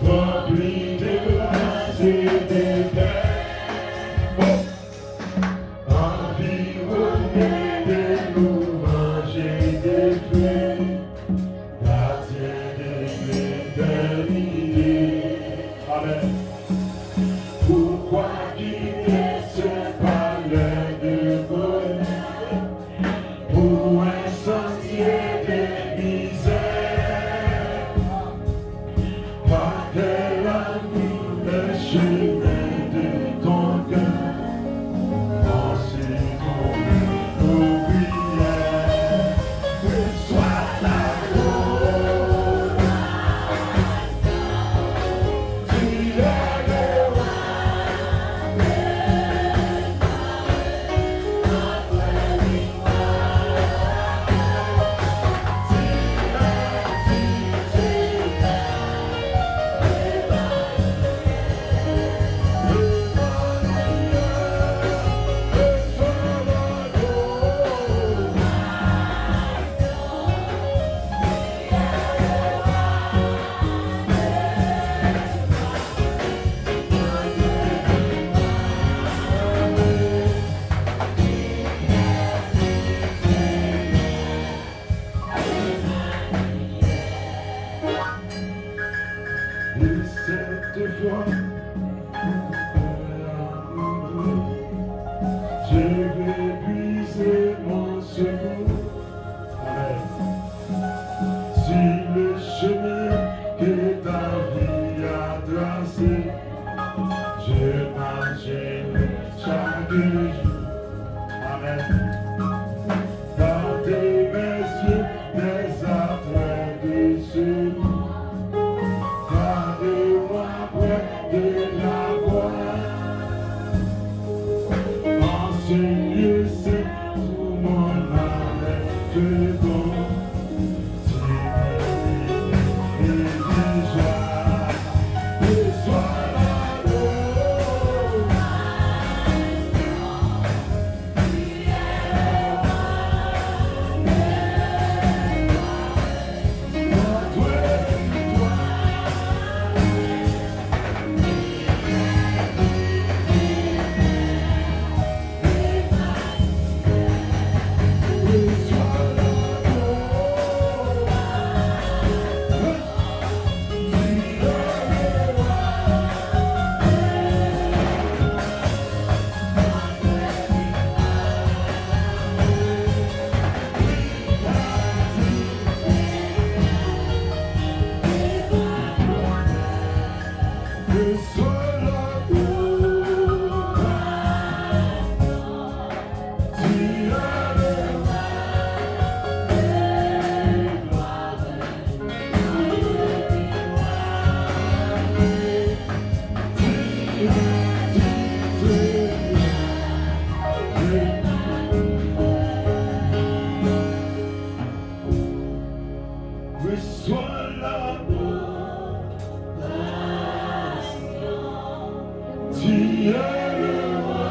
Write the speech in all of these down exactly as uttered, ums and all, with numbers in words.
Ranpli de gras e de pè. Anviwone de louwanj e de fwi. Gadyen de letènite. Amèn. Poukwa kite se palè de bonè pou en santye de mizè? Patè, la vie, le chemin de ton cœur. Ensuite, on ouvrière, reçois la gloire. Tu es le roi. Et cette fois, je vais puiser mon secours. Amen. Sur le chemin que ta vie a tracé, je marcherai chaque jour. Amen. Dans tes merveilles, des attraits de ce monde, garde-moi près de la croix. En ce lieu saint où mon âme est bon. Reçois l'adoration. Tu es le roi.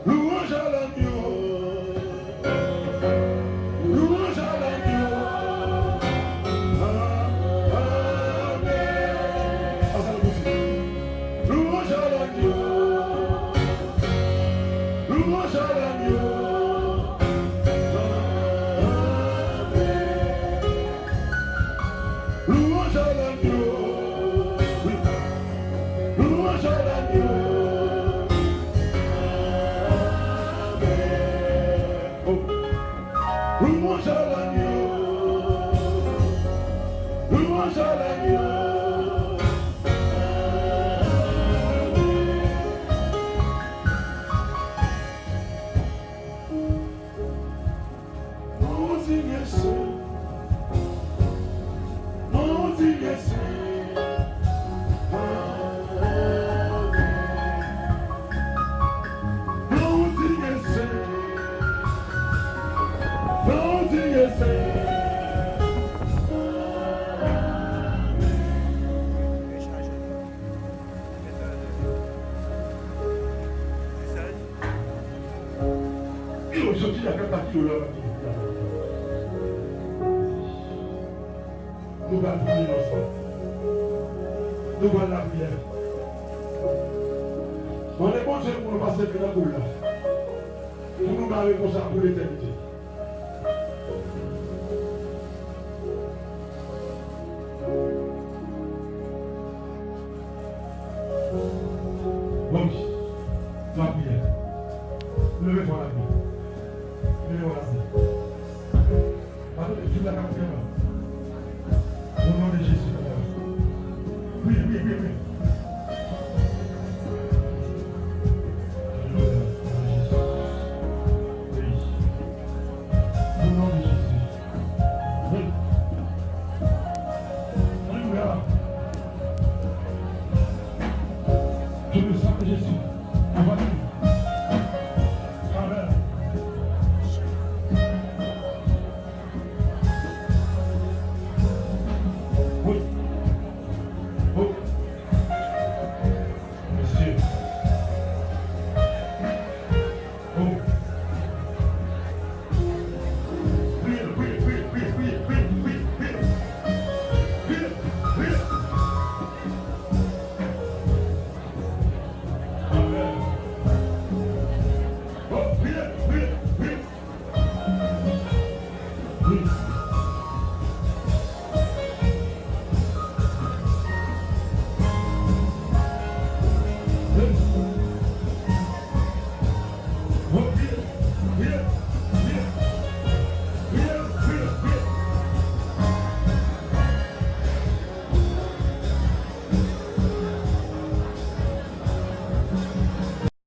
Louanj a lagno. Louanj a lagno. Amen. Louanj a lagno. Louanj a lagno. Amen. Louanj a lagno. Wi. Louanj a lagno. Amen. Oh. Louanj a lagno. Louanj a lagno. Amen. Mwen di mèsi. Mwen di mèsi. Mwen di mèsi. Mwen di mèsi. Yo, soti la, fè pati yo la, pati yo la. Nou pral priye ansanm. Nou pral lapriyè. Mande Bondye pou nou pase nan boul la. Pou nou bare konsa pou letènite. Bondye.